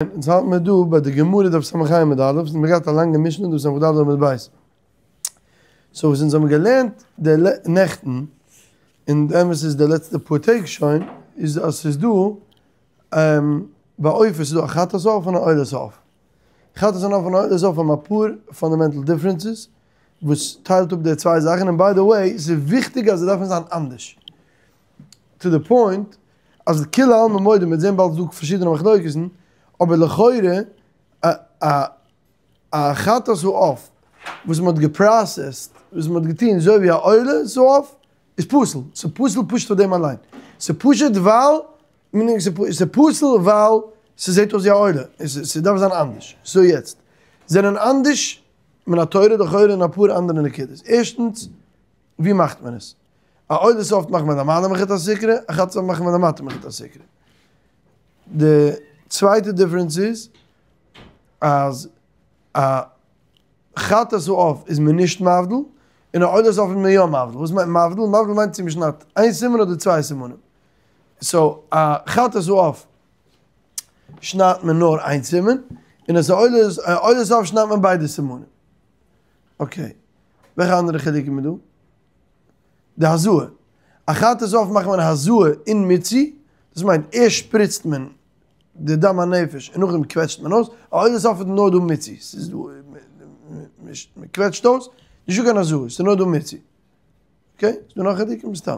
אונז האלט מיר דא ביי די גמרא דף ס"ה עמוד א', אונז האבן געהאט א לאנגע משנה דף ס"ד עמוד ב'. סאו וואס אונז האבן געלערנט די נעכטן, און די אמת איז די לעצטע פאר טעג שוין, איז אז ס'איז דא ביי עופות איז דא א חטאת העוף און א עולת העוף. חטאת העוף און עולת העוף האבן אפאר פאנדאמענטל דיפרענסעס וואס טיילט אפ די צוויי זאכן, און ביי די וועי ס'איז וויכטיג אז זיי דארפן זיין אנדערש. טו די פוינט אז כולי עלמא מודים, מ'וועט זען באלד ס'דא פארשידענע מחלוקת'ן, אבער לכאורה א א א חטאת העוף וואס מ'האט געפראסעסט, וואס מ'האט געטון אזוי ווי א עולת העוף, איז פסול, ס'איז פסול פשוט פאר דעם אליין, ס'איז פשוט ווייל, ס'איז פסול ווייל ס'זעט אויס ווי א עולה, ס'דארף זיין אנדערש, סאו יעצט, זענען אנדערש מן התורה לכאורה אין אפאר אנדערע נקודות, ערשטנס, ווי מאכט מען עס? א עולת העוף מאכט מען למעלה מחוט הסיקרא, א חטאת העוף מאכט מען למטה מחוט הסיקרא. די צווייטע דיפרענס איז אז א חטאת העוף איז מען נישט מבדיל, און א עולת העוף איז מען יא מבדיל. וואס מיינט מבדיל? מבדיל מיינט צו מען שניידט איין סימן אדער צוויי סימנים. סאו א חטאת העוף שניידט מען נאר איין סימן, און אז א עולת העוף שניידט מען ביידע סימנים. אקעי, וועלכע אנדערע חילוקים איז דא? די הזאה. א חטאת העוף מאכט מען הזאה און מיצוי, דאס מיינט ערשט שפריצט מען די דם הנפש און נאכדעם קוועטשט מען אויס, א עולת העוף איז נאר דא מיצוי, ס'איז דא מען קוועטשט אויס, נישטא קיין הזאה, ס'איז נאר דא מיצוי. אקעי, איז דא נאך חילוקים? מסתם.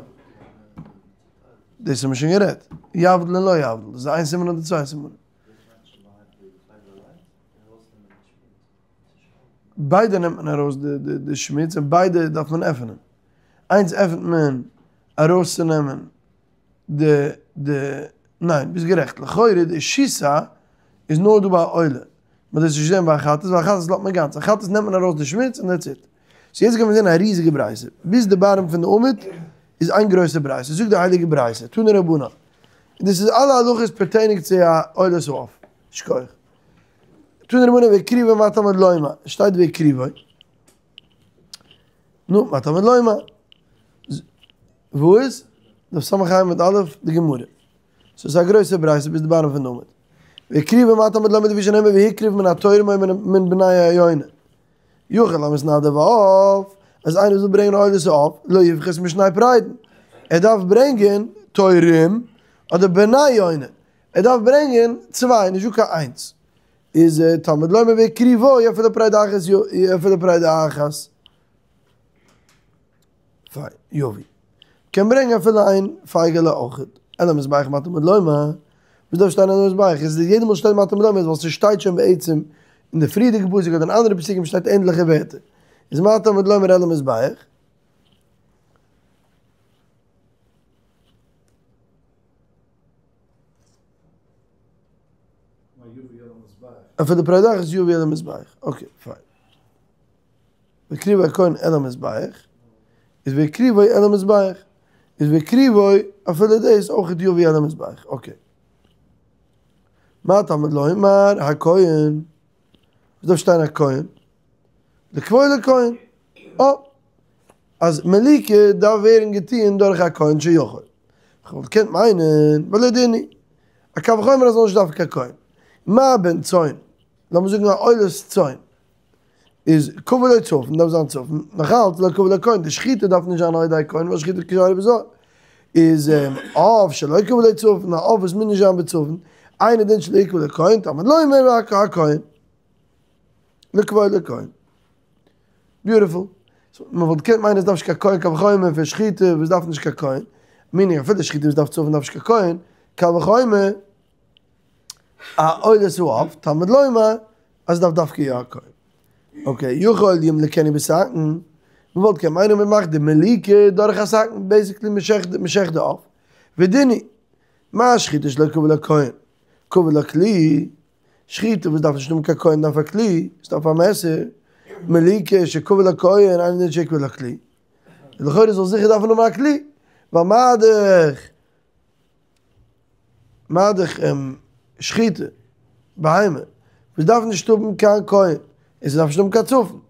דאס האבן מיר שוין גערעדט. יבדיל און לא יבדיל, דאס איז איין סימן אדער צוויי סימנים? ביידע נעמט מען ארויס די שמוץ און ביידע דארף מען עפענען. איינס עפענט מען ארויסצונעמען די די, ניין ביסט גערעכט, לכאורה די שיסה איז נאר דא ביי א עולה, מען האט דאס נישט געזען ביי א חטאת, ווייל א חטאת לאזט מען גאנץ, א חטאת נעמט מען ארויס די שמוץ און דעטס איט. סאו יעצט גיימיר זען א ריזיגע ברייתא, ביז די בארעם פון די עמוד איז איין גרויסע ברייתא, זאגט די הייליגע ברייתא, תנו רבנן, דאס איז אלע הלכות פערטעינינג צו א עולת העוף, שכוח. תנו רבנן והקריבו מה תלמוד לומר, עס שטייט והקריבו. נו, מה תלמוד לומר? וואו איז? דף ס"ה עמוד א', די גמרא. ס'איז א גרויסע ברייתא ביז די בארעם פון די עמוד. והקריבו מה תלמוד לומר לפי שנאמר והקריב מן התורים או מן בני היונה. יכול המתנדב בעוף, אז איינער וויל ברענגען עולת העוף, לא יפחות משני פרדין. ער דארף ברענגען תורים אדער בני יונה. ער דארף ברענגען צוויי, נישט דא קיין איינס. איז תלמוד לומר והקריבו אפילו פרידה אחת אפילו פרידה אחת. פיין, יביא. קען ברענגען אפילו איין פייגעלע אויך. אל המזבח מה תלמוד לומר, וואס דארף שטיין אל המזבח? איז יעדע מאל שטייט מה תלמוד לומר ווייל ס'שטייט שוין בעצם אין די פריערדיגע פסוק אדער אין אנדערע פסוקים שטייט ענדליכע ווערטער. איז מה תלמוד לומר אל המזבח? אפילו פרידה אחת יביא אל המזבח. אקעי, פיין. והקריבו הכהן אל המזבח, איז והקריבו אל המזבח. איז והקריבו אפילו דאס אויך יביא אל המזבח. אקעי. מה תלמוד לומר הכהן? וואס דארף שטיין הכהן? לקבוע לכהן. אה. אז מליקה דארף ווערן געטוען דורך א כהן שיכול. כ'וואלט געקענט מיינען, ולא דין הוא. א קל וחומר אז זאל נישט דארפן קיין כהן. מה בין צאן, לאמיר זאגן א עולת צאן, איז קבע לו צפון, דארף זיין צפון, נאך אלץ לא קבע לו כהן, די שחיטה דארף נישט זיין על ידי כהן, ווייל שחיטה כשרה בזר. איז עוף שלא קבע לו צפון, א עוף וואס מוז נישט זיין בצפון, אינו דין שלא יקבע לו כהן, תלמוד לומר הכהן. לקבוע לכהן. ביוטיפול. מען וואלט געקענט מיינען עס דארף נישט קיין כהן קל וחומר פון שחיטה וואס דארף נישט קיין כהן. מיינינג אפילו שחיטה וואס דארף צפון דארף נישט קיין כהן, קל וחומר א עולת העוף, תלמוד לומר אז עס דארף דווקא יא א כהן. אקעי, יכול ימלקנו בסכין, מען וואלט געקענט מיינען מען מאכט די מליקה דורך א סכין, בעיסיקלי מען שעכט מען שעכט די עוף. ודין הוא, מה שחיטה שלא קבע לה כהן, קבע לה כלי. שחיטה וואס דארף נישט האבן קיין כהן דארף א כלי, עס דארף א מעסער, מליקה שקבע לה כהן אינו דין שיקבע לה כלי, לכאורה זאל זיכער דארפן האבן א כלי, ווייל מה דאך מה דאך שחיטה בהמה וואס דארף נישט האבן קיין כהן, און ס'דארף נישט האבן קיין צפון,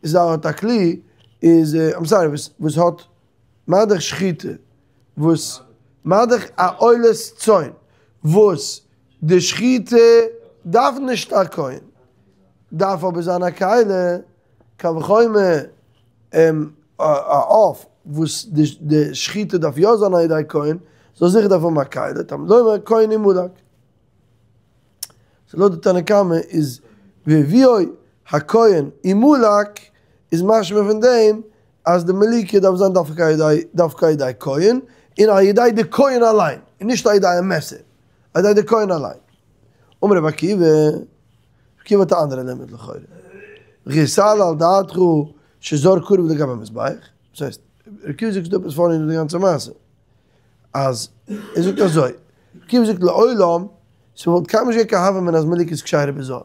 איז האט א כלי, איז איים סארי וואס האט מה דאך שחיטה וואס מה דאך א עולת צאן וואס די שחיטה. דארף נישט א כהן, דארף אבער זיין א כלי, קל וחומר א עוף וואס די שחיטה דארף יא זיין על ידי כהן, זאל זיכער דארף האבן א כלי, תלמוד לומר כהן ומלק. סאו לויט די תנא קמא איז והביאו הכהן ומלק איז משמע פון דעם אז די מליקה דארף זיין דווקא על ידי דווקא על ידי כהן און על ידי די כהן אליין און נישט על ידי א מעסער, על ידי די כהן אליין. אמר רבי עקיבא, רבי עקיבא האט א אנדערע לימוד לכאורה. וכי תעלה על דעתך שזר קרב לגבי מזבח, דאס הייסט, רבי עקיבא זאגט דא עפעס פאני אין די גאנצע מעשה, אז ער זאגט אזוי, רבי עקיבא זאגט לעולם, ס'וואלט קיינמאל נישט געווען קיין הוה אמינא אז מליקה איז כשרה בזר,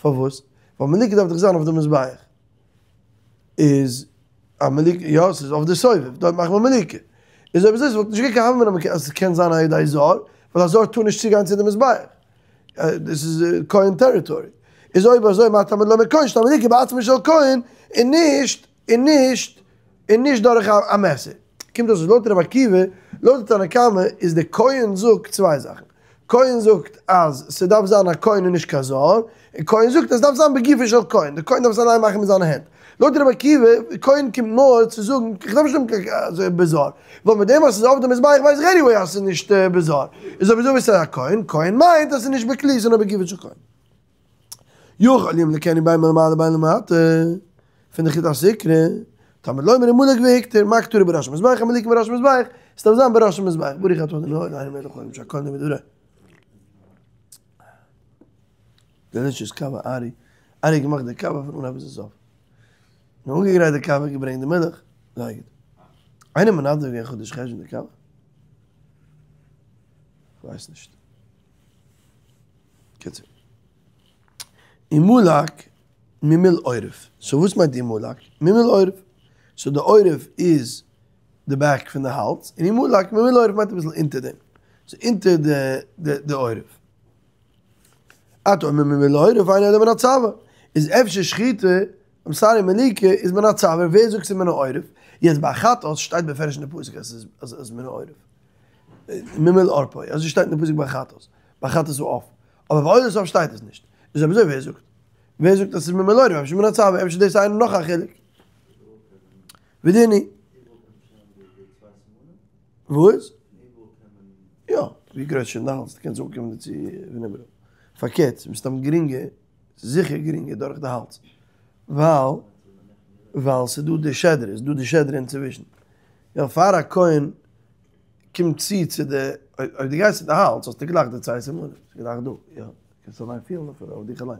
פארוואס? ווייל מליקה דארף דאך זיין אויף די מזבח. איז א מליקה, יא ס'איז אויף די סובב, דארט מאכט מען מליקה. איז אויב אזוי ס'וואלט נישט געווען קיין הוה אמינא אז ס'קען זיין על ידי זר, ווייל א זר טאר נישט צוגיין צו די מזבח. דאס איז כהן טעריטארי. איז אויב אזוי מה תלמוד לומר כהן שתהא המליקה בעצמו של כהן, און נישט, און נישט, און נישט דורך א מעסער. קומט אויס אז לויט רבי עקיבא, לויט די תנא קמא, איז די כהן זאגט צוויי זאכן. כהן זאגט אז ס'דארף זיין א כהן און נישט קיין זר, און כהן זאגט אז ס'דארף זיין בגופו של כהן, די כהן דארף עס אליין מאכן מיט זיינע הענט. לויט רבי עקיבא, כהן קומט נאר צו זאגן, איך דארף נישט האבן קיין בזר, ווייל מיט דעם אז ס'איז אויף די מזבח ווייס איך עניוועי אז ס'איז נישט בזר. איז אויב אזוי וואס איז א כהן? כהן מיינט אז ס'איז נישט בכלי, ס'איז נאר בגופו של כהן. יכול ימליקנו בין מלמעלה בין למטה, פון די חוט הסיקרא, תלמוד לומר ומלק והקטיר, מה הקטרה בראש המזבח, המליקה בראש המזבח, עס דארף זיין בראש המזבח, ברוך אתה ה' אלהינו מלך העולם שהכל נהיה בדברו. דעלישעס קאווע ארי, ארי האט געמאכט די קאווע פון אנהייב ביזן סוף. נאר אנגעגרייט די קאווע, געברענגט די מילך, זייער גוט. איינער מנדב געווען חודש חשוון די קאווע? כ'ווייס נישט. קיצור. ומלק ממול עורף. סאו וואס מיינט ומלק? ממול עורף. סאו די עורף איז די בעק פון די האלז, און ומלק ממול עורף מיינט אביסל אונטער דעם. סאו אונטער די עורף. אתה אומר ממול עורף אינו אלא מן הצוואר. איז אפשר שחיטה, איים סארי מליקה איז מן הצוואר, ווער זאגט ס'איז מן העורף? יעצט ביי חטאת שטייט בפירוש אין די פסוק אז ס'איז מן העורף. ממול ערפו, אזוי שטייט אין די פסוק ביי חטאת, ביי חטאת העוף, אבער ביי עולת העוף שטייט עס נישט, איז אויב אזוי ווער זאגט? ווער זאגט אז ס'איז ממול עורף, אפשר מן הצוואר, אפשר דאס איינער נאך א חילוק? ודין הוא. וואס? יא, ווי גרויס שוין די האלז, דו קענסט אנקומען דערצו פון איבעראל. פארקערט, ס'איז מסתם גרינגער, ס'איז זיכער גרינגער דורך די האלז, ווייל ווייל ס'איז דא די שדרה, ס'איז דא די שדרה אינצווישן. יא, פאר א כהן קומט צו צו די, אויב דו גייסט צו די האלז האסטו גלייך די צוויי סימנים, ס'איז גלייך דא, יא, קענסט אליין פילן אפילו אויף דיך אליין,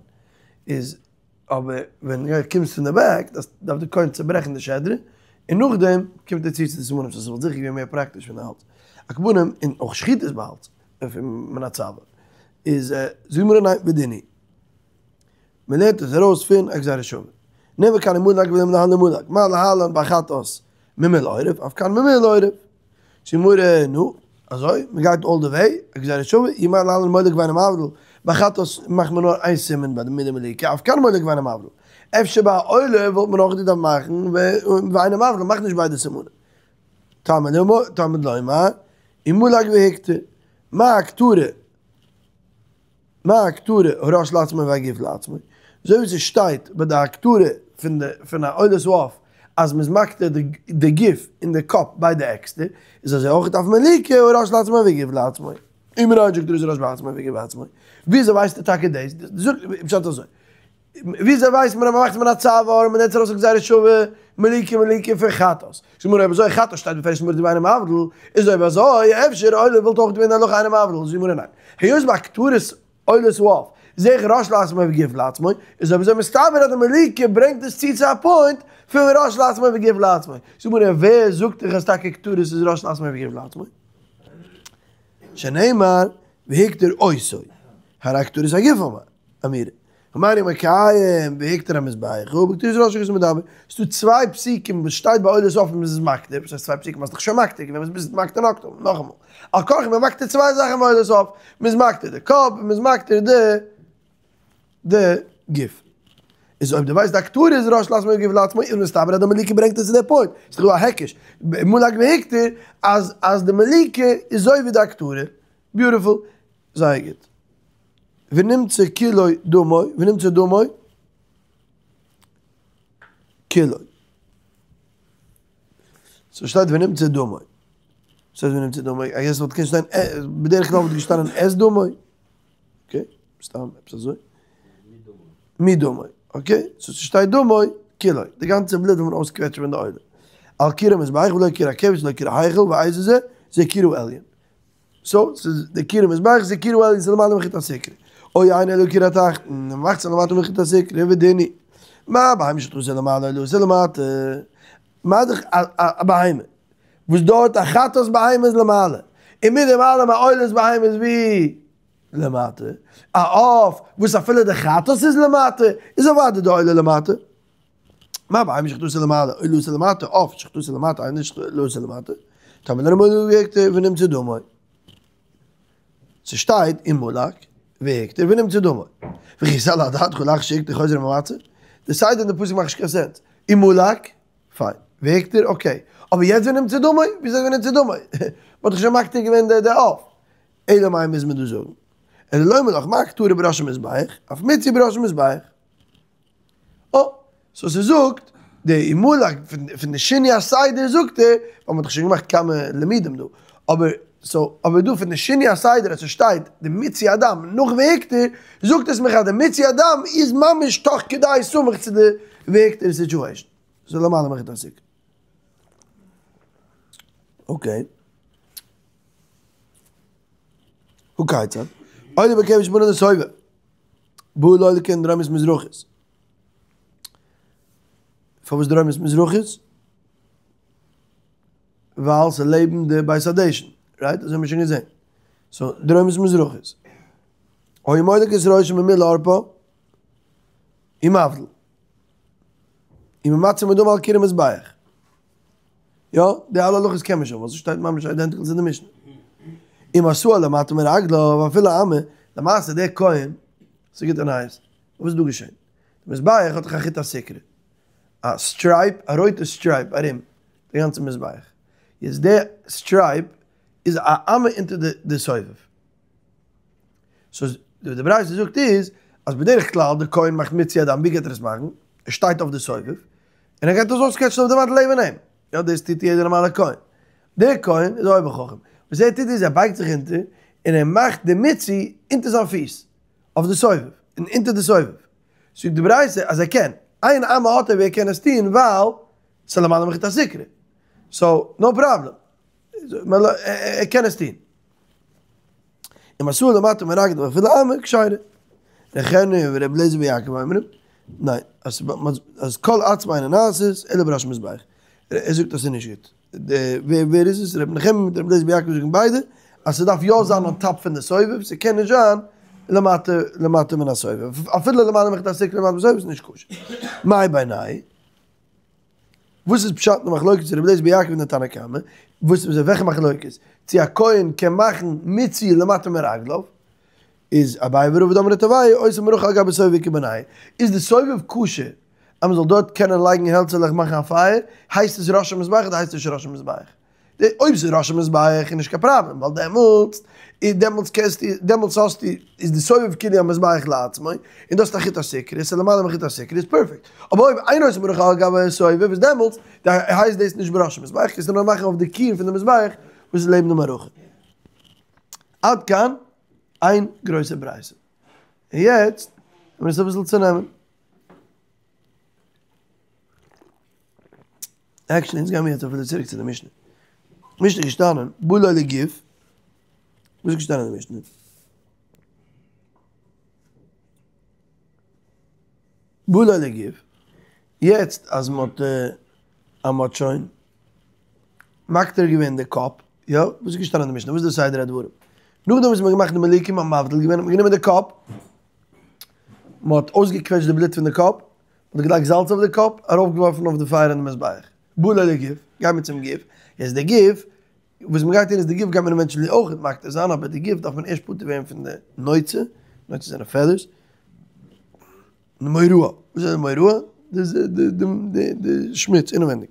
איז אבער ווען דו קומסט פון די בעק דארף די כהן צוברעכן די שדרה, און נאכדעם קומט ער צו צו די סימנים, סאו ס'וואלט זיכער געווען מער פראקטיש פון די האלז. על כל פנים, און אויך שחיטה איז ביי האלז, פון מן הצוואר, איז זאגט די גמרא ניין ודין הוא. מען לערנט עס ארויס פון א גזירה שווה. נאמר כאן ומלק ולימא להלן ומלק, מה להלן ביי חטאת ממול עורף, אף כאן ממול עורף. זאגט די גמרא, נו, אזוי, מען גייט אלל די וועי, א גזירה שווה, אי מה להלן מולק ואינו מבדיל, ביי חטאת מאכט מען נאר איין סימן ביי די מידי מליקה, אף כאן מולק ואינו מבדיל. אפשר ביי א עולה וואלט מען אויך געדארפט מאכן ואינו מבדיל, מאך נישט ביידע סימנים. תלמוד לומר, ומלק והקטיר, מה הקטרה? מה הקטרה הראש לעצמו והגוף לעצמו, אזוי ווי ס'שטייט ביי די הקטרה פון די פון א עולת העוף אז מ'איז מקטיר די גוף און די קאפ ביידע עקסטער, איז אזוי אויך אויף מליקה הראש לעצמו והגוף לעצמו, ומנין שהקטרת הראש בעצמו והגוף בעצמו, וויאזוי ווייסטו טאקע דאס? זאג פשט אזוי. וויאזוי ווייסט מען אז מ'מאכט מן הצוואר און מ'נעמט ארויס א גזירה שווה, מליקה מליקה פון חטאת? זאגט די גמרא אויב אזוי חטאת שטייט בפירוש מולק ואינו מבדיל, איז אויב אזוי אפשר עולה וואלט אויך געווען די הלכה אינו מבדיל, זאגט די גמרא ניין, היות ביי הקטרת עולת העוף זעה איך ראש לעצמו וגוף לעצמו, איז אויב אזוי מסתבר אז די מליקה ברענגט עס צו צו א פוינט פון ראש לעצמו וגוף לעצמו, זאגט די גמרא ווער זאגט דיך אז טאקע הקטרת איז ראש לעצמו וגוף לעצמו? שנאמר והקטיר אותו, הרי הקטרת הגוף אמורה. ומה אני מקיים והקטיר המזבח ובקטורת ראשו הכתוב מדבר, ס'דא צוויי פסוקים וואס שטייט ביי עולת העוף מ'איז מקטיר, וואס הייסט צוויי פסוקים האסט דאך שוין מקטיר געווען וואס ביסט מקטיר נאכאמאל, על כרחך מ'איז מקטיר צוויי זאכן ביי עולת העוף, מ'איז מקטיר די קאפ און מ'איז מקטיר די די גוף. איז אויב דו ווייסט די הקטרה איז ראש לעצמו וגוף לעצמו איז מסתבר אז די מליקה ברענגט עס צו די פוינט, ס'איז דאך דא א היקש, מלק והקטיר, אז אז די מליקה איז אזוי ווי די הקטרה, ביוטיפול, זייער גוט. ונמצא כולו דמו, ונמצא דמו כולו. סאו שטייט ונמצא דמו. וואס הייסט ונמצא דמו? איי געס וואלט געקענט שטיין בדרך כלל וואלט געשטאנען את דמו. אקעי, סתם עפעס אזוי. מדמו. אקעי, סאו ס'שטייט דמו כולו. די גאנצע בלוט זאל מען אויסקוועטשן פון די עולה. על קיר המזבח ולא קיר הכבש ולא קיר ההיכל ואיזה זה, זה קיר העליון. סאו, ס'איז די קיר המזבח זה קיר העליון ס'איז למעלה מחוט הסיקרא. או אינו אלא קיר התחתון, מ'מאכט עס למטה מחוט הסיקרא ודין הוא. מה בהמה שחטאתה למעלה עולתה למטה. מה דאך א בהמה וואס דארט א חטאת בהמה איז למעלה, און מיט דעם אלעם א עולת בהמה איז ווי? למטה. א עוף וואס אפילו די חטאת איז למטה, איז אוודאי די עולה למטה. מה בהמה שחטאתה למעלה, עולתה למטה, עוף שחטאתו למטה, אינו עולתו למטה, תלמוד לומר ומלק והקטיר ונמצא דמו. ס'שטייט ומלק והקטיר ונמצא דמו. וכי יעלה על דעתך לאחר שהקטיר חוזר וממצה? די סדר אין די פסוק מאכט נישט קיין סענס. ומלק, פיין. והקטיר, אקעי. אבער יעצט ונמצא דמו? וויאזוי ונמצא דמו? מ'האט דאך שוין מקטיר געווען די עוף. אלא מאי מוז מען דא זאגן. אלא לומר לך מה הקטרה בראש המזבח, אף מיצוי בראש המזבח. אה, סאו ס'זאגט די ומלק פון די שינוי הסדר זאגט ער, ווייל מ'האט דאך שוין געמאכט כמה לימודים דא, אבער סאו אבער דא פון די שינוי הסדר אז ס'שטייט די מיצוי הדם נאך והקטיר, זאגט עס מיך אז די מיצוי הדם איז ממש תוך כדי סמוך צו די והקטיר סיטואשען. סאו למעלה מחוט הסיקרא. אקעי. הא כיצד? עולה בכבש בנוי לסובב. בא לולקין דרומית מזרחית. פארוואס דרומית מזרחית? ווייל ס'איז לעבן די בית הדשן, רייט? אזוי האבן מיר שוין געזען. סאו דרומית מזרחית. היה מולק את ראשו ממול עורפה ומבדיל. וממצה מדמו על קיר המזבח. יא, די אלע הלכות קען מען שוין, ווייל ס'שטייט ממש איידענטיקל צו די משנה. ומסהו למטה מרגליו, אפילו אמה, למעשה דער כהן, ס'איז גוטע נייעס, וואס איז דא געשען? די מזבח האט דאך א חוט הסיקרא, א סטרייפ, א רויטע סטרייפ ארום די גאנצע מזבח. יעצט די סטרייפ איז א אמה אונטער די סובב. סאו די ברייתא זאגט איז, אז בדרך כלל די כהן מאכט מיצוי הדם, ווי גייט ער עס מאכן? ער שטייט אויף די סובב, און ער גייט עס אויסקוועטשן אויף די וואנט לעבן אים. יא דאס טוט יעדער נארמאלער כהן. דער כהן איז א אויבער חכם. וואס ער טוט איז ער בייגט זיך אונטער און ער מאכט די מיצוי אונטער זיין פיס, אויף די סובב, און אונטער די סובב. זאגט די ברייתא אז ער קען. איין אמה האט ער ווי ער קען עס טון ווייל ס'איז למעלה מחוט הסיקרא. סאו נאו פראבלעם. ער קען עס טון. ומסהו למטה מרגליו אפילו אמה כשרה. ר' נחמיה ור' אליעזר בן יעקב אומרים, ניין, אז כל עצמה אינה נעשית אלא בראש המזבח. ער זאגט אז ס'איז נישט גוט. ווער ווער איז עס? ר' נחמיה מיט ר' אליעזר בן יעקב זאגן ביידע אז ס'דארף יא זיין אן טאפ פון די סובב, ס'קען נישט זיין למטה למטה מן הסובב. אפילו למעלה מחוט הסיקרא למטה מן הסובב איז נישט כשר. מאי בינייהו? וואס איז פשט אין די מחלוקת צו רבי אליעזר בן יעקב און די תנא קמא? וואס איז וועלכע מחלוקת? צו א כהן קען מאכן מיצוי למטה מרגליו? איז אביי ורבא דאמרי תרוייהו עושה מערכה על גבי סובב איכא בינייהו. איז די סובב כשר אז מען זאל דארט קענען לייגן העלצערלעך מאכן א פייער? הייסט עס ראש המזבח אדער הייסט עס נישט ראש המזבח? די אויב ס'איז ראש המזבח איז נישט קיין פראבלעם ווייל דעמאלטס איז דעמאלטס קענסטו דעמאלטס האסטו איז די סובב כאילו א מזבח לעצמו און דו האסט א חוט הסיקרא ס'איז למעלה מחוט הסיקרא איז פערפעקט אבער אויב אין עושה מערכה על גבי הסובב איז דעמאלטס הייסט דאס נישט בראש המזבח קענסטו נאר מאכן אויף די קיר פון די מזבח וואס איז לעבן די מערכה. עד כאן איין גרויסע ברייתא. און יעצט וועלן מיר עס אביסל צונעמען. עקשעלי אונז גיימיר יעצט אפילו צוריק צו די משנה. משנה איז געשטאנען בא לו לגוף, וואס איז געשטאנען אין די משנה? בא לו לגוף, יעצט אז מ'האט אז מ'האט שוין מקטיר געווען די קאפ, יא, וואס איז געשטאנען אין די משנה? וואס איז די סדר הדברים? נאכדעם וואס מ'האט געמאכט די מליקים האט מען מבדיל געווען האט מען גענומען די קאפ, מ'האט אויסגעקוועטשט די בלוט פון די קאפ, מ'האט געלייגט זאלץ אויף די קאפ, ארויפגעווארפן אויף די פייער אין די מזבח. בא לו לגוף, גייט מען צום גוף, יעצט די גוף, וואס מ'גייט טון איז די גוף גייט מען עווענטשעלי אויך מקטיר זיין, אבער די גוף דארף מען ערשט פטור ווערן פון די נוצה, נוצה זענען פעדערס, די מוראה, וואס איז די מוראה? די די די די שמוץ אינעווענדיג.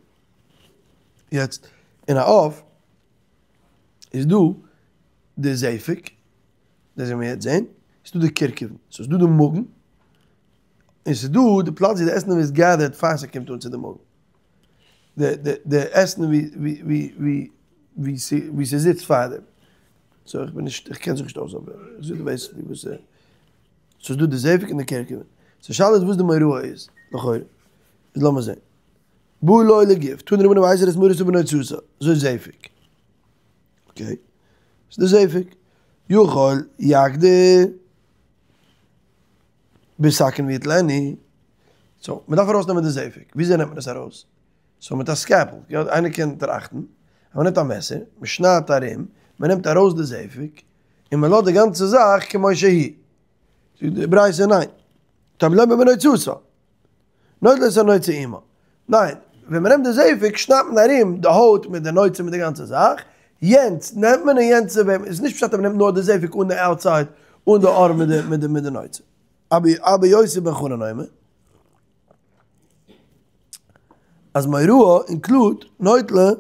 יעצט, אין א עוף איז דא די זפק, דאס וועלן מיר יעצט זען. ס'איז דא די קרקפן, סאו ס'איז דא די מאגן, און ס'איז דא די פלאץ ווי די עסן איז געדערט פאר ס'קומט אן צו די מאגן. די די די עסן ווי ווי ווי ווי ווי ווי ס'זיצט פארדעם. סאו איך בין נישט, איך קען זיך נישט אויס אבער איך זאג דיר בעיסיקלי וואס ס'איז. ס'איז דא די זפק און די קרקפן. סאו שאלה איז וואס די מוראה איז, לכאורה. איז לאמיר זעהן. בא לו לגוף, תנו רבנן והסיר את מורתה בנוצתה, זאת זפק. אקעי. ס'איז די זפק. יכול יגדיר בסכין ויטלנו. סאו, מ'דארף ארויסנעמען די זפק. וויאזוי נעמט מען עס ארויס? סאו מיט א סקעלפל. יא, איינער קען טראכטן. אז מ'נעמט א מעסער, מ'שניידט ארום, מ'נעמט ארויס די זפק, און מ'לאזט די גאנצע זאך כמו שהיא. זאגט די ברייתא ניין. תלמוד לומר בנוצתה. נוטל את הנוצה עמה. ניין, ווען מ'נעמט די זפק שניידט מען ארום די הויט מיט די נוצה מיט די גאנצע זאך, יענץ נעמט מען און יענץ איז ווען, איז נישט פשט אז מ'נעמט נאר די זפק אן די אוטסייד אן די עור מיט די מיט די מיט די נוצה. אבער אבא יוסי בן חנן אומר אז מוראה אינקלוד נוטלה,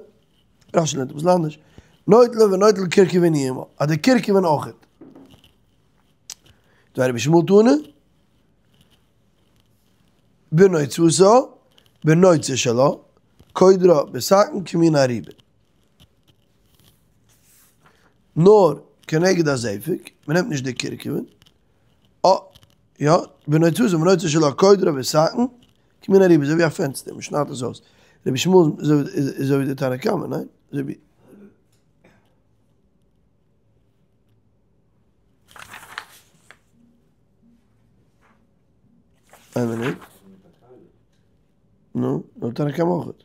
רש"י לערנט אביסל אנדערש, נוטלה ונוטל קרקפין עמה, אז די קרקפין אויכעט. דבי רבי ישמעאל תנא. בנוצתה, בנוצה שלה, קודרה בסכין כמין אריבה. נאר כנגד הזפק, מען נעמט נישט די קרקפין, אה, יא, בנוצתה, בנוצה שלה, קודרה בסכין כמין אריבה, אזוי ווי א פענסטער, מען שניידט עס אויס. רבי ישמעאל איז אזוי ווי די תנא קמא, ניין? אזוי ווי. איין מינוט. נו, לויט תנא קמא אויכעט.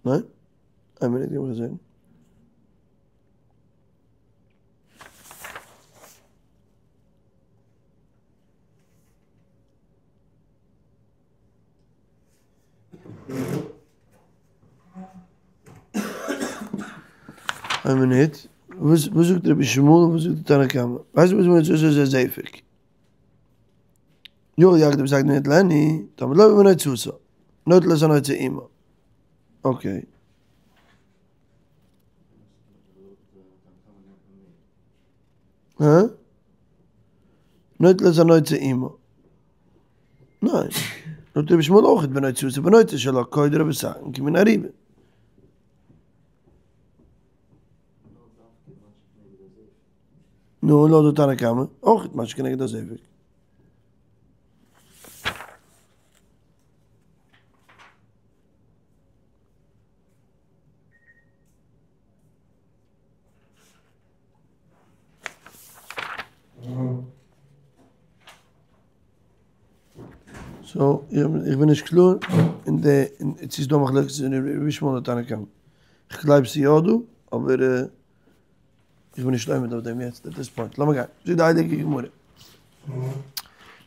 ניין? איין מינוט, גיב מיך זען. איין מינוט, וואס וואס זאגט רבי ישמעאל און וואס זאגט די תנא קמא? ווייסט וואס מיינט זאת זפק? יכול יגדיר בסכין ויטלנו, תלמוד לומר בנוצתה, נוטל את הנוצה עמה. אקעי. הא? נוטל את הנוצה עמה. ניין. לויט רבי ישמעאל אויך בנוצתה בנוצה שלה קודרה בסכין כמין אריבה. נו, לויט די תנא קמא אויך מה שכנגד הזפק. סאו, איך בין נישט קלאר אין די, צו ס'איז דא מחלוקת אין רבי ישמעאל און תנא קמא. כ'גלייב ס'איז יא דא, אבער איך בין נישט עומד אויף דעם יעצט עט דיס פוינט. לאמיר גיין. זאגט די הייליגע גמרא.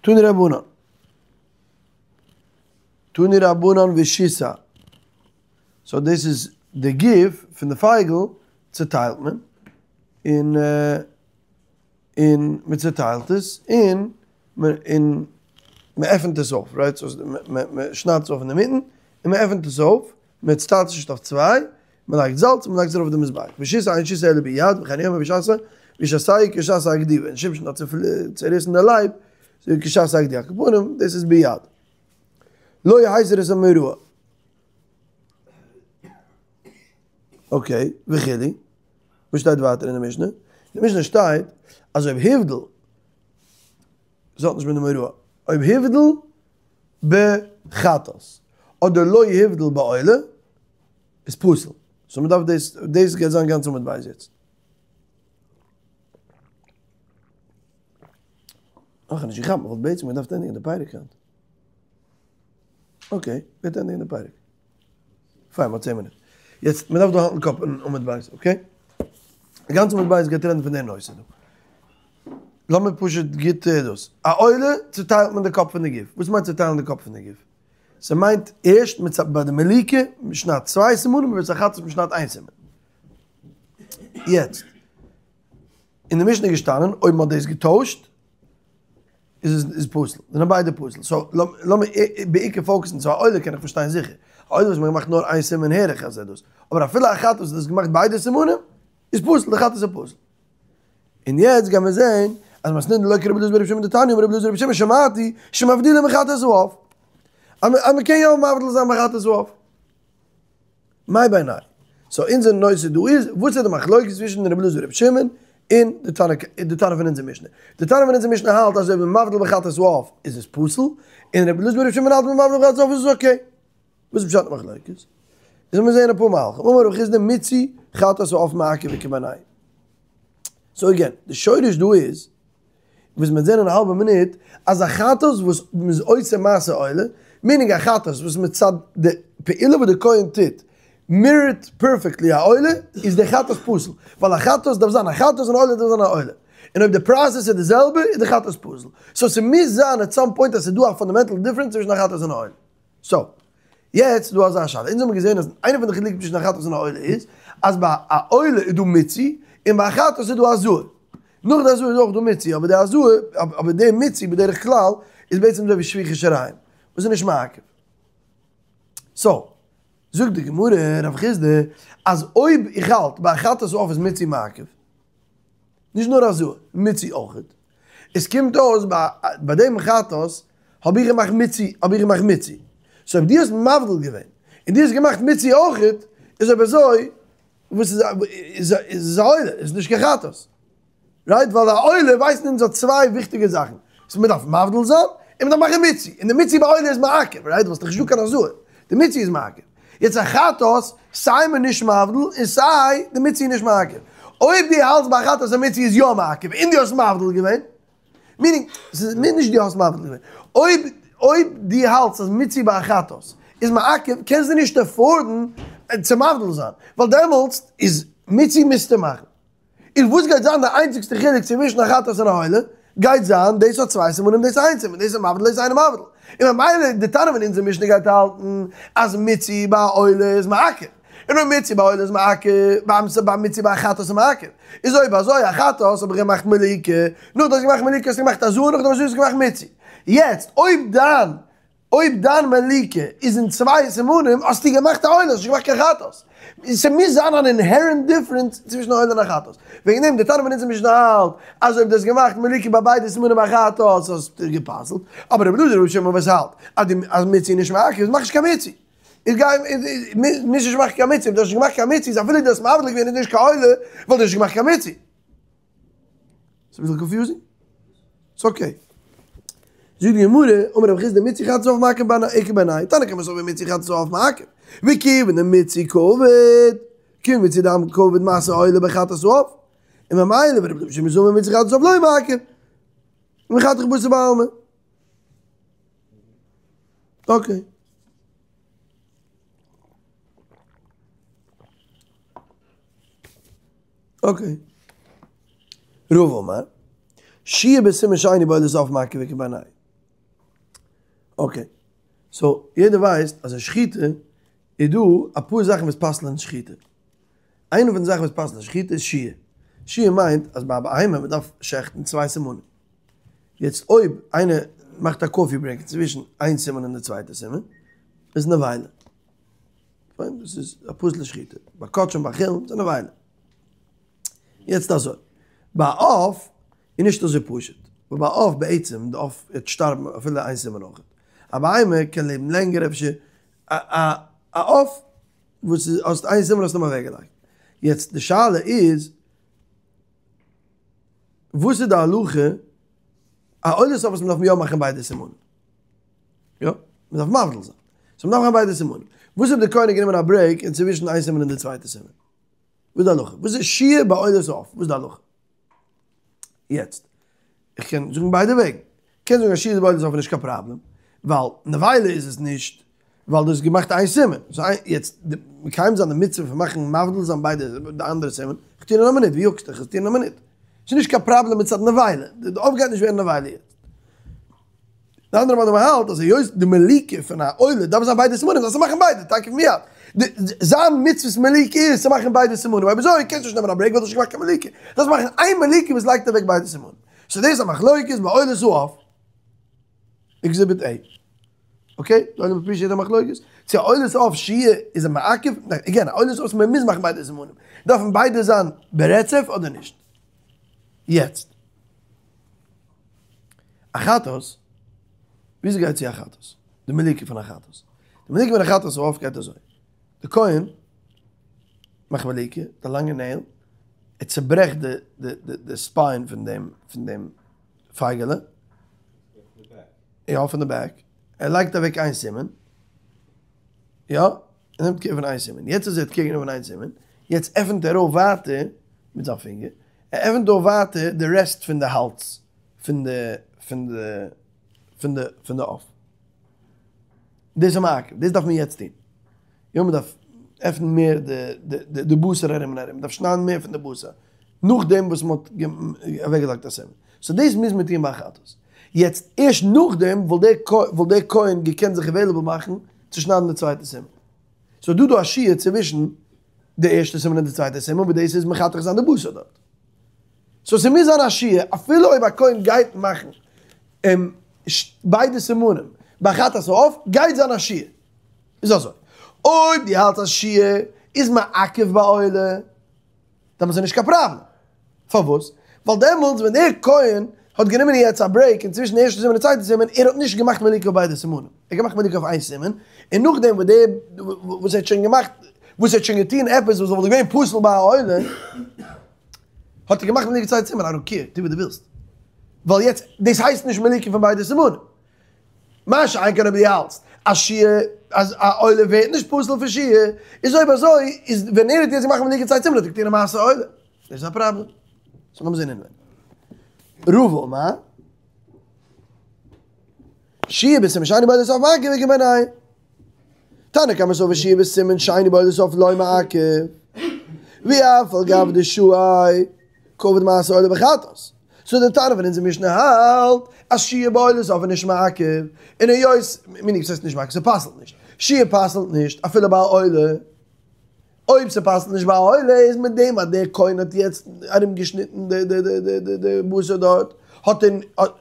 תנו רבנן. תנו רבנן ושיסע. סאו דאס איז די גוף פון די פייגל צוטיילט מען, און און מען צוטיילט עס, און און מען עפענט עס אויף, רייט? סאו מען שניידט עס אויף אינדערמיטן, און מען עפענט עס אויף, מען צוטיילט עס נישט אויף צוויי, מען לייגט זאלץ און מען לייגט עס ארויף אויף די מזבח. ושיסע אין שיסה אלא ביד, וכן הוא אומר וישסע, וישסעהו כשסה הגדי, ווען שמשון האט צוריסן די לייב, אזוי כשסה הגדי, על כל פנים, דאס איז ביד. לא הסיר את המוראה. אקעי, וכו'. וואס שטייט ווייטער אין די משנה? אין די משנה שטייט אז אויב הבדיל, עס האט נישט מיט די מוראה, אויב הבדיל בחטאת, אדער לא הבדיל בעולה, איז פסול. סאו מען דארף דאס, דאס גייט זיין גאנץ עמוד ב' יעצט. נאך נישט געכאפט, מען וואלט בעצם געדארפט ענדיגן די פרק היינט. אקעי, מ'גייט ענדיגן די פרק. פיין, מ'האט צען מינוט. יעצט, מ'דארף דא האלטן קאפ אין עמוד ב', אקעי? די גאנצע עמוד ב' גייט רעדן פון די נושא דא. לאמיר פשוט גוט דאס. א עולה צוטיילט מען די קאפ פון די גוף. וואס מיינט צוטיילן די קאפ פון די גוף? ס'מיינט ערשט ביי די מליקה, מ'שניידט צוויי סימנים, און ביי חטאת מ'שניידט איין סימן. יעצט, אין די משנה איז געשטאנען, אויב מ'האט דאס געטוישט, איז עס איז פסול, זענען ביידע פסול, סאו לאמיר בעיקר פאוקעסן צו א עולה קען איך פארשטיין זיכער, א עולה וואס מ'האט געמאכט נאר איין סימן הער איך אז ער דאס, אבער אפילו א חטאת וואס האט געמאכט ביידע סימנים איז פסול, די חטאת איז פסול. און יעצט גיימיר זעהן אז מתניתין דלא כרבי אלעזר ברבי שמעון דתניא אמר רבי אלעזר ברבי שמעון שמעתי שמבדילין בחטאת העוף. אז מ'קען יא מבדיל זיין בחטאת העוף. מאי בינייהו? סאו אונזער נושא דא איז, וואס איז די מחלוקת צווישן רבי אלעזר ברבי שמעון און די תנא די תנא פון אונזער משנה? די תנא פון אונזער משנה האלט אז אויב מ'איז מבדיל בחטאת העוף איז עס פסול, און רבי אלעזר ברבי שמעון האלט מ'איז מבדיל בחטאת העוף איז עס okay. וואס איז פשט די מחלוקת? איז לאמיר זעהן אפאר מהלכים. אמר רב חסדא מיצוי חטאת העוף מעכב איכא בינייהו. סאו again, די שורש דא איז, וואס מ'וועט זעהן אין א האלבע מינוט, אז א חטאת וואס מ'איז עושה מעשה עולה, meaning א חטאת וואס מצד די פעולה וואס די כהן טוט, mirror ט perfectly א עולה, איז די חטאת פסול. ווייל א חטאת דארף זיין א חטאת און א עולה דארף זיין א עולה. און אויב די process איז די זעלבע, איז די חטאת פסול. so ס'מוז זיין at some point אז ס'איז דא א fundamental difference צווישן א חטאת און א עולה. so, יעצט איז דא אזא שאלה, אונז האבן געזען אז איינע פון די חילוקים צווישן א חטאת און א עולה איז, אז ביי א עולה איז דא מיצוי, און ביי א חטאת איז דא הזאה. נאך די הזאה איז אויך דא מיצוי, אבער די הזאה, אבער די מיצוי בדרך כלל איז בעצם אזוי ווי שפיכת שיריים, וואס איז נישט מעכב. so, זאגט די גמרא, רב חסדא, אז אויב איך האלט ביי א חטאת העוף איז מיצוי מעכב, נישט נאר הזאה, מיצוי אויכעט. עס קומט אויס ביי דעם חטאת האב איך געמאכט מיצוי, האב איך געמאכט מיצוי. so אויב דו האסט מבדיל געווען, און דו האסט געמאכט מיצוי אויכעט, איז אויב אזוי, וואס איז איז איז א עולה, איז נישט קיין חטאת. right? ווייל א עולה ווייסן אונז האט צוויי וויכטיגע זאכן. אז מען דארף מבדיל זיין, און מען דארף מאכן מיצוי. און די מיצוי ביי עולה איז מעכב, right? ווייל ס'איז דאך נישטא קיין הזאה. די מיצוי איז מעכב. יעצט א חטאת, סיי מען נישט מבדיל, און סיי די מיצוי איז נישט מעכב. אויב דו האלטסט ביי א חטאת אז מיצוי איז יא מעכב, און דו האסט מבדיל געווען, meaning, ס'איז נישט דו האסט מבדיל געווען. אויב אויב דו האלטסט אז מיצוי ביי א חטאת איז מעכב, קענסטו נישט afford ן צו מבדיל זיין, ווייל דעמאלטס איז מיצוי מוזטו מאכן. און וואס גייט זיין די איינציגסטע חילוק צווישן א חטאת און א עולה? גייט זיין דאס האט צוויי סימנים דאס איין סימן, דאס איז מבדיל דאס אינו מבדיל. און ממילא די תנא פון אונזער משנה גייט האלטן אז מיצוי ביי א עולה איז מעכב. און אויב מיצוי ביי עולה איז מעכב, ביי מיצוי ביי א חטאת איז מעכב. איז אויב אזוי א חטאת האב איך געמאכט מליקה, נאכדעם האסטו געמאכט מליקה האסטו געמאכט הזאה נאכדעם האסטו געמאכט מיצוי. יעצט אויב דיין אויב דיין מליקה איז אין צוויי סימנים האסטו געמאכט א עולה, האסט נישט געמאכט קיין חטאת. ס'מוז זיין אן inherent difference צווישן א עולה און א חטאת. וועגן דעם די תנא פון אונזער משנה האלט אז אויב דו האסט געמאכט מליקה ביי ביידע סימנים ביי חטאת האסטו גע'פסל'ט, אבער רבי אלעזר ברבי שמעון וואס האלט אז די אז מיצוי איז נישט מעכב איז מאך נישט קיין מיצוי. איז גיי מוז נישט מאכן קיין מיצוי, אויב דו האסט נישט געמאכט קיין מיצוי איז אפילו דו האסט מבדיל געווען איז נישט קיין עולה ווייל דו האסט נישט געמאכט קיין מיצוי. ס'איז אביסל confusing? ס'איז okay. זאגט די גמרא, אמר רב חסדא מיצוי חטאת העוף מעכב איכא בינייהו, תנא קמא סבר מיצוי חטאת העוף מעכב, וכיוון דמיצוי קעביד, כיוון מיצוי דם קעביד מעשה עולה בחטאת העוף, און ממילא ורבי אלעזר ברבי שמעון סבר מיצוי חטאת העוף לא מעכב, ומחתך בתר בעלמא. okay. okay. רבא אמר, שהייה בסימן שני בעולת עוף מעכב איכא בינייהו. okay. so, יעדער ווייסט אז אין שחיטה איז דא אפאר זאכן וואס פסל'ען שחיטה. איינע פון די זאכן וואס פסל'ען שחיטה איז שהייה. שהייה מיינט אז ביי א בהמה מען דארף שעכטן צוויי סימנים. יעצט אויב איינער מאכט א coffee break צווישן איין סימן און די צווייטע סימן, איז נבילה. פיין, דאס איז א פסול'ע שחיטה. ביי קדשים ביי חולין איז א נבילה. יעצט אזוי, ביי עוף איז נישט אזוי פשוט, ווייל ביי עוף בעצם די עוף וועט שטארבן אפילו איין סימן אויכעט. א בהמה קען לעבן לענגער אפשר, א א עוף וואס איז האסט איין סימן האסט אים אוועקגעלייגט. יעצט די שאלה איז, וואס איז די הלכה, א עולת עוף וואס מען דארף יא מאכן ביידע סימנים. יא, מען דארף מבדיל זיין. so מען דארף מאכן ביידע סימנים. וואס אויב די כהן האט גענומען א break אינצווישן איין סימן און די צווייטע סימן? וואס איז די הלכה? וואס איז שהייה בעולת עוף? וואס איז די הלכה? יעצט, איך קען זאגן ביידע וועגן. קען זאגן אז שהייה בעולת עוף איז נישט קיין פראבלעם, ווייל נבילה איז עס נישט, ווייל דו האסט געמאכט איין סימן. so יעצט, מקיים זיין די מצוה פון מאכן מבדיל זיין ביידע די אנדערע סימן, איך טוה אין א מינוט, ווי יאגסט דיך? איך טוה אין א מינוט. ס'איז נישט קיין פראבלעם מצד נבילה, די עוף גייט נישט ווערן נבילה יעצט. די אנדערע מאן דאמר האלט אז היות די מליקה פון א עולה דארף זיין ביידע סימנים זאלסטו מאכן ביידע תיכף מיד. זיין מצוות מליקה איז צו מאכן ביידע סימנים, אויב אזוי קענסטו נישט נעמען א break ווייל דו האסט נישט געמאכט קיין מליקה. דארפסט מאכן איין מליקה וואס לייגט אוועק ביידע סימנים. so דאס איז א מחלוקת בעולת העוף. exhibit A. okay? די עולם appreciate די מחלוקת? צו א עולת עוף שהייה איז א מעכב? ניין, again, א עולת עוף מען מוז מאכן ביידע סימנים. דארפן ביידע זיין ברצף אדער נישט? יעצט. א חטאת, וויאזוי גייט צו א חטאת? די מליקה פון א חטאת. די מליקה פון א חטאת העוף גייט אזוי. די כהן מאכט מליקה, די לאנגע נעיל, ער צוברעכט די די די די ספיין פון דעם פון דעם פייגעלע. יא, פון די בעק. ער לייגט אוועק איין סימן. יא, ער נעמט קער פון איין סימן. יעצט אז ער האט קער גענומען איין סימן, יעצט עפנט ער אויף ווייטער מיט זיין פינגער, ער עפנט אויף ווייטער די רעסט פון די האלז פון די פון די פון די פון די עוף. דאס איז מעכב, דאס דארף מען יעצט טון. יא מען דארף עפענען מער די די די בשר ארום און ארום, מען דארף שניידן מער פון די בשר, נאכדעם וואס מען האט אוועקגעלייגט א סימן. סאו דאס מוז מען טון ביי א חטאת. יעצט ערשט נאכדעם וואלט דער וואלט דער כהן געקענט זיך עוועילעבל מאכן צו שניידן די צווייטע סימן. סאו דא דא א שיעור צווישן די ערשטע סימן און די צווייטע סימן וואס דאס איז מחתך זיין די בשר דארט. סאו ס'מוז זיין א שיעור אפילו אויב א כהן גייט מאכן ביידע סימנים ביי חטאת העוף גייט זיין א שיעור. איז אזוי, אויב דו האלטסט אז שהייה איז מעכב ביי עולה, דעמאלטס איז נישט קיין פראבלעם. פארוואס? ווייל דעמאלטס ווען דער כהן האט גענומען יעצט א ברעיק אינצווישן די ערשטע סימן און צווייטע סימן, ער האט נישט געמאכט מליקה אויף ביידע סימנים, ער האט געמאכט מליקה אויף איין סימן, און נאכדעם וואס דער וואס ער האט שוין געמאכט, וואס ער האט שוין געטון עפעס וואס וואלט געווען פסול ביי א עולה, האט ער געמאכט מליקה צווייטע סימן, איי דאנט קעיר, טו וואס דו ווילסט. ווייל יעצט, דאס הייסט נישט מליקה פון ביידע סימנים. מה שאין כן אויב דו האלטסט אז שהייה אז א עולה ווערט נישט פסול פון שהייה, איז אויב אזוי איז ווען ער האט יעצט געמאכט מליקה צווייטע סימן האט ער געטון א מעשה עולה, דאס איז א פראבלעם. סאו לאמיר זעהן אינווענדיג. רבא אמר שהייה בסימן שאינו בו לסוף מעכב איכא בינייהו. תנא קמא סבר שהייה בסימן שאינו בו לסוף לא מעכב. ואף על גב דשהה קעביד מעשה עולה בחטאת. סאו די תנא פון אונזער משנה האלט אז שהייה בעולת עוף איז נישט מעכב, און היות, מיינט ס'הייסט נישט מעכב, ס'פסל'ט נישט, שהייה פסל'ט נישט אפילו ביי א עולה, אויב ס'פסל'ט נישט ביי א עולה איז מיט דעם אז דער כהן האט יעצט ארום געשניטן די די די די די בשר דארט, האט ער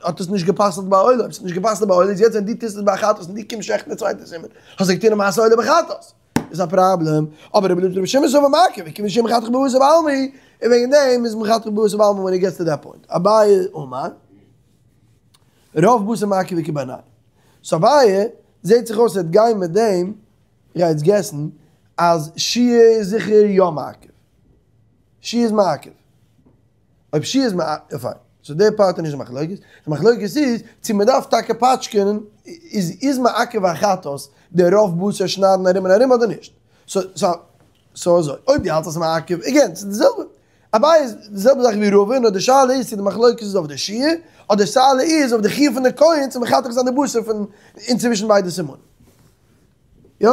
האט עס נישט געפסל'ט ביי א עולה, אויב ס'האט נישט געפסל'ט ביי א עולה איז יעצט ווען דו טוסט עס ביי א חטאת און דו קומסט שעכטן די צווייטע סימן, האסטו געטון א מעשה עולה בחטאת. איז א פראבלעם, אבער רבי אלעזר ברבי שמעון סבר מעכב, וכיון שהייה מחתך בבשר בעלמא, און וועגן דעם איז מחתך בבשר בעלמא ווען איט געטס טו דעט פוינט. אביי אמר, רוב בשר מעכב איכא בינייהו. סאו אביי זעהט זיך אויס ער וועט גיין מיט דעם, איך גיי יעצט געסן, אז שהייה איז זיכער יא מעכב. שהייה איז מעכב. אויב שהייה איז מעכב, פיין. סאו די פארט איז נישט די מחלוקת, די מחלוקת איז צו מען דארף טאקע פאטשקענען, איז איז מעכב א חטאת די רוב בשר שניידן ארום און ארום אדער נישט. סאו סאו סאו אזוי, אויב דו האלטסט אז ס'איז מעכב, עגעין, ס'איז די זעלבע, אביי איז די זעלבע זאך ווי רבא, נאר די שאלה איז צו די מחלוקת איז אויף די שיעור, אדער די שאלה איז אויף די חיוב פון די כהן צו מחתך זיין די בשר פון אינצווישן ביידע סימנים. יא?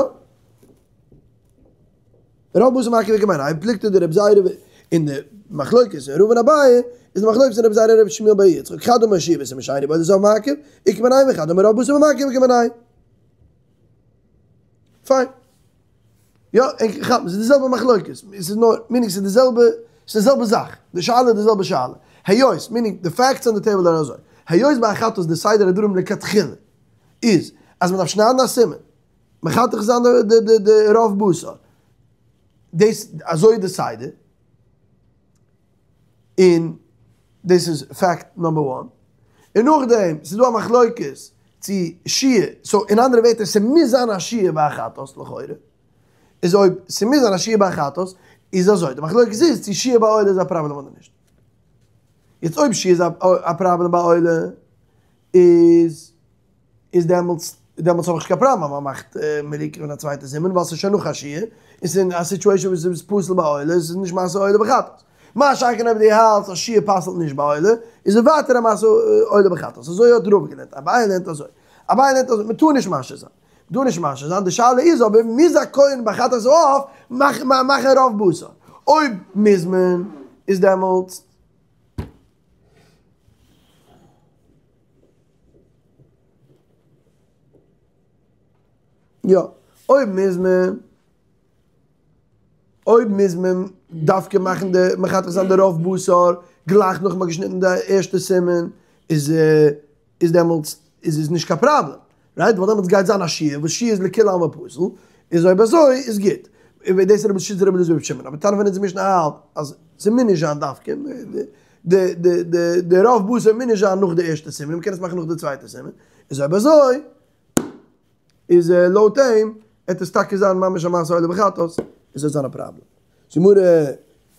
רוב בשר מעכב איכא בינייהו פלוגתא דרבי זירא אין די מחלוקת אין רבא און אביי איז די מחלוקת פון רבי זירא און רבי שמואל בר יצחק חד אמר שהייה בסימן שאינו בו לסוף מעכב איכא בינייהו וחד אמר רוב בשר מעכב איכא בינייהו. פיין. יא, ענק כאפן, ס'איז די זעלבע מחלוקת, ס'איז נאר, מיענינג ס'איז די זעלבע, ס'איז די זעלבע זאך, די שאלה איז די זעלבע שאלה. היות, מיענינג, די פעקטס אן די טעיבל אר אזוי, היות ביי א חטאת די סדר הדברים לכתחילה איז אז מ'דארף שניידן א סימן, מחתך זיין די די די רוב בשר, דאס אזוי איז די סדר, און דאס איז פעקט נאמבער וואן, און נאכדעם ס'איז דא א מחלוקת צו שהייה, סאו אין אנדערע ווערטער ס'מוז זיין א שהייה ביי א חטאת לכאורה, איז אויב ס'מוז זיין א שהייה ביי א חטאת, איז אזוי, די מחלוקת איז צו שהייה ביי עולה איז א פראבלעם אדער נישט. יעצט אויב שהייה איז א פראבלעם ביי עולה, איז איז דעמאלטס דעמאלטס האב איך נישט קיין פראבלעם אז מען מאכט מליקה פון א צווייטע סימן ווייל ס'איז שוין נאך א שהייה און ס'איז אין א סיטואשען וואס איז פסול ביי עולה איז עס נישט מעשה עולה בחטאת. מה שאין כן אויב דו האלטסט אז שהייה פסל'ט נישט ביי עולה איז עס ווייטער א מעשה עולה בחטאת. אזוי האט רבא געלערנט, אביי לערנט אזוי, אביי לערנט אזוי, מען טאר נישט משהה זיין, מען טאר נישט משהה זיין, די שאלה איז אבער מוז א כהן ביי חטאת העוף מאכן רוב בשר? אויב מוז מען איז דעמאלטס. יא, אויב מוז מען, אויב מוז מען דווקא מאכן די, מחתך זיין די רוב בשר גלייך נאך מ'האט געשניטן די ערשטע סימן, איז איז דעמאלטס איז עס נישט קיין פראבלעם, רייט? ווייל דעמאלטס גייט זיין א שהייה, וואס שהייה איז לכולי עלמא פסול, איז אויב אזוי איז גוט. און דאס איז שיטת רבי אלעזר ברבי שמעון, אבער תנא פון אונזער משנה האלט אז ס'מוז נישט זיין דווקא. די די די די רוב בשר מוז נישט זיין נאך די ערשטע סימן, מ'קען עס מאכן נאך די צווייטע סימן, איז אויב אזוי איז לויט אים עט עס טאקע זיין ממש א מעשה עולה בחטאת, איז עס זיין א פראבלעם. זאגט די גמרא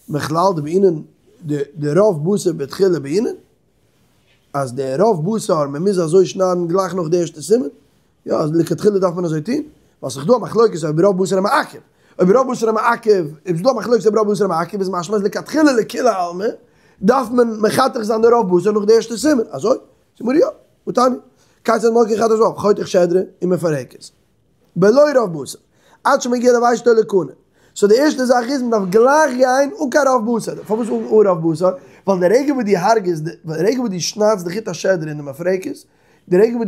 מכלל דבעינן די רוב בשר בתחילה בעינן, אז די רוב בשר מען מוז אזוי שניידן גלייך נאך די ערשטע סימן, יא אז לכתחילה דארף מען אזוי טון, ווייל ס'איז דא א מחלוקת אויב רוב בשר איז מעכב, אויב רוב בשר איז מעכב, אויב ס'איז דא א מחלוקת אויב רוב בשר איז מעכב איז משמע אז לכתחילה לכולי עלמא דארף מען מחתך זיין די רוב בשר נאך די ערשטע סימן, אזוי? זאגט די גמרא יא, והתניא, כיצד מולקין חטאת העוף, חותך שדרה ומפרקת. בלא רוב בשר, עד שמגיע לוושט או לקנה. סאו די ערשטע זאך איז מ'דארף גלייך גיין אן קיין רוב בשר. פארוואס אן רוב בשר? ווייל די רגע וואס דו הרג'סט, די רגע וואס דו שניידסט די חוט השדרה אין די מפרקת, די רגע וואס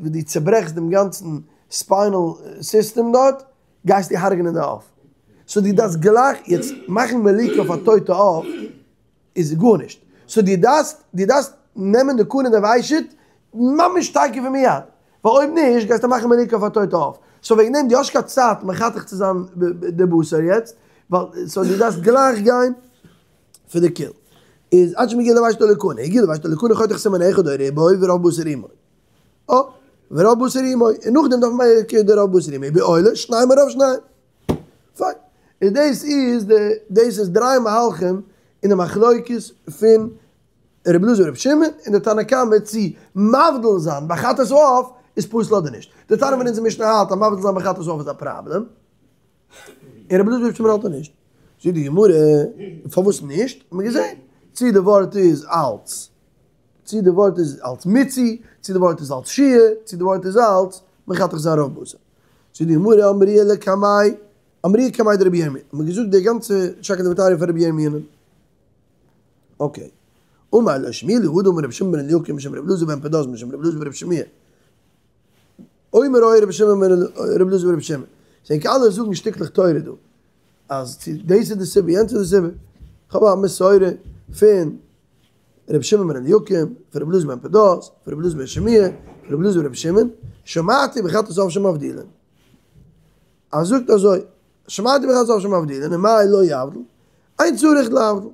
דו דו צוברעכסט דעם גאנצן ספיינעל סיסטעם דארט, גייסטו הרג'נען די עוף. סאו דו דארפסט גלייך יעצט מאכן מליקה אויף א טויטע עוף איז גארנישט. סאו דו דארפסט דו דארפסט נעמען די קנה און די ושט ממש תיכף ומיד. ווייל אויב נישט גייסטו מאכן מליקה אויף א טויטע עוף. סאו וועגן דעם דו האסט קיין צייט מחתך צו זיין די בשר יעצט, ווייל סאו דו דארפסט גלייך גיין פאר די קיל. איז עד שמגיע לוושט או לקנה, הגיע לוושט או לקנה חותך סימן אחד או רובו ורוב בשר עמו. אה, ורוב בשר עמו, און נאכדעם דארף מען מער די רוב בשר עמו, בעולה שניים הרוב שניים. פיין. און דאס איז די, דאס איז דריי מהלכים אין די מחלוקת פון רבי אלעזר ברבי שמעון און די תנא קמא צו מבדיל זיין ביי חטאת העוף איז פסול אדער נישט. די תנא פון אונזער משנה האלט אז מבדיל זיין ביי חטאת העוף איז א פראבלעם, און רבי אלעזר ברבי שמעון האלט אז נישט. זאגט די גמרא, פארוואס נישט? האט מען געזען צו די ווארט איז אלץ, צו די ווארט איז אלץ מיצוי, צו די ווארט איז אלץ שיור, צו די ווארט איז אלץ מחתך זיין רוב בשר. זאגט די גמרא, אמרוה לקמיה, אמרוה קמיה דרבי ירמי', האט מען געזאגט די גאנצע שקלא וטריא פאר רבי ירמי'. אקעי. אמר לא שמיע אלא הא דאמר רבי שמעון בן אליקים משום רבי אלעזר בן פדת משום רבי אלעזר ברבי שמוע. אומר היה רבי שמעון בן רבי אלעזר ברבי שמעון. סאו ענק אלע זאגן שטיקלעך תורה דא. אז צו דאס איז די סיבה יענץ איז די סיבה. כ'האב א מסורה פון רבי שמעון בן אליקים, פון רבי אלעזר בן פדת, פון רבי אלעזר בן שמוע, פון רבי אלעזר ברבי שמעון, שמעתי בחטאת העוף שמבדילין. ער זאגט אזוי, שמעתי בחטאת העוף שמבדילין, ומאי לא יבדיל, אין צריך להבדיל.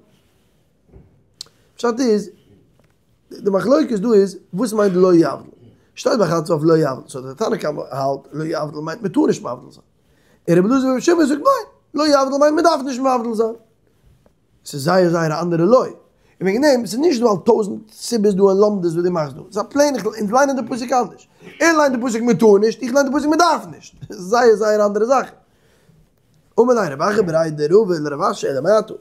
פשט איז, די מחלוקת דא איז, וואס מיינט לא יבדיל? שטייט ביי חטאת העוף לא יבדיל, סאו די תנא קמא האלט לא יבדיל מיינט מען טאר נישט מבדיל זיין. און רבי אלעזר ברבי שמעון זאגט ניין, לא יבדיל מיינט מען דארף נישט מבדיל זיין. ס'איז זייער זייער א אנדערע לא. און וועגן דעם, ס'איז נישט דא ווייל טויזנט סיבות דא און לומדות וואס דו מאכסט דא. ס'איז א פלעין, אונז ליינען די פסוק אנדערש. ער ליינט די פסוק מען טאר נישט, איך ליין די פסוק מען דארף נישט. ס'איז זייער זייער אנדערע זאכן. אמר ליה רב אחא בריה דרבא לרב אשי אלא מעתה,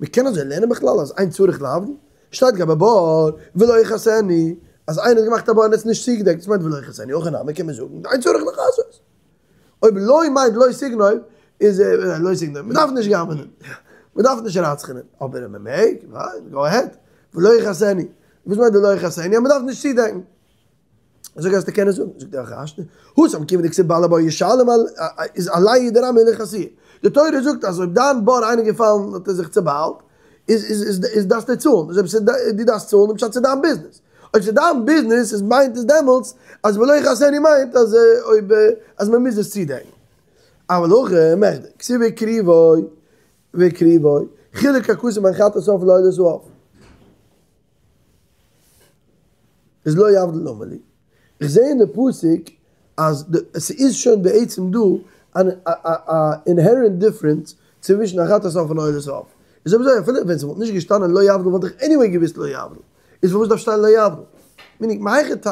מען קען אזוי לערנען בכלל אז אין צריך להבדיל? שטייט גבי בור ולא יכסנו, אז איינער האט געמאכט א בור און עס נישט צוגעדעקט, דאס מיינט ולא יכסנו, הכי נמי קען מען זאגן אין צריך לכסות. אויב לא מיינט לא תגנוב, איז לא תגנוב, מען דארף נישט גנב'נען, מען דארף נישט רצח'נען, אבער מען מעג, גאו אהעד, ולא יכסנו, וואס מיינט ולא יכסנו? אז מען דארף נישט צודעקן. אזוי גייסטו קענען זאגן, זאגט ער הכי השתא, התם כיון דכתיב בעל הבור ישלם איז עליה הוא דרמיא לכסויי, די תורה זאגט אז אויב דיין בור איינער געפאלן האט ער זיך צוביילט, איז איז איז דארפסטו צאלן, איז אויב ס'איז דו דארפסט צאלן איז פשט ס'איז דיין ביזנעס, אויב ס'איז דיין ביזנעס איז מיינט עס דעמאלטס אז ולא יכסנו מיינט אז אויב אז מ'מוז עס צודעקן. אבל הכא מכדי, כתיב והקריבו והקריבו, חילק הכתוב בין חטאת העוף לעולת העוף. איז לא יבדיל למה לי. איך זעה אין די פסוק אז ס'איז שוין בעצם דא אן אינהערענט דיפרענס צווישן א חטאת העוף און א עולת העוף. איז אויב אזוי אפילו ווען ס'וואלט נישט געשטאנען לא יבדיל וואלט איך עניוועי געוואוסט לא יבדיל. איז פארוואס דארף שטיין לא יבדיל? מינינג מהיכי תיתי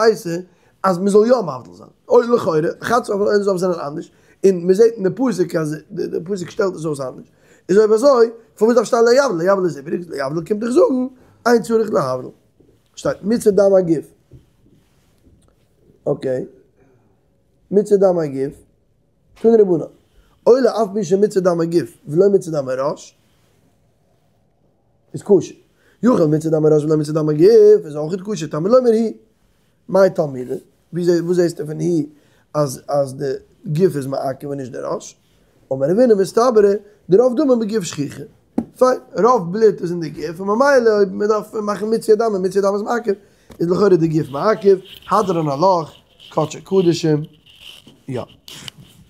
אז מ'זאל יא מבדיל זיין? אוי לכאורה, חטאת העוף און עולת העוף זענען אנדערש, און מ'זעט אין די פסוק אז די פסוק שטעלט עס אויס אנדערש. איז אויב אזוי פארוואס דארף שטיין לא יבדיל? לא יבדיל איז איבעריג, לא יבדיל קומט דאך זאגן אין צריך להבדיל. שטייט מיצוי דם הגוף. אקעי. מיצוי דם הגוף. תנו רבנן. עולה אף על פי שמיצה דם הגוף ולא מיצה דם הראש איז כשר. יכול מיצה דם הראש ולא מיצה דם הגוף איז אויכעט כשר. תלמוד לומר הוא. מאי תלמודא? וואס זעסטו פון הוא אז אז די גוף איז מעכב און נישט די ראש? אמר רב הונא מסתברא דרוב דמים בגוף שכיחי. פיין, רוב בלוט איז אין די גוף און ממילא אויב מען דארף מאכן מיצוי הדם און מיצוי הדם איז מעכב איז לכאורה די גוף מעכב, הדרן עלך, קדשי קדשים, יא.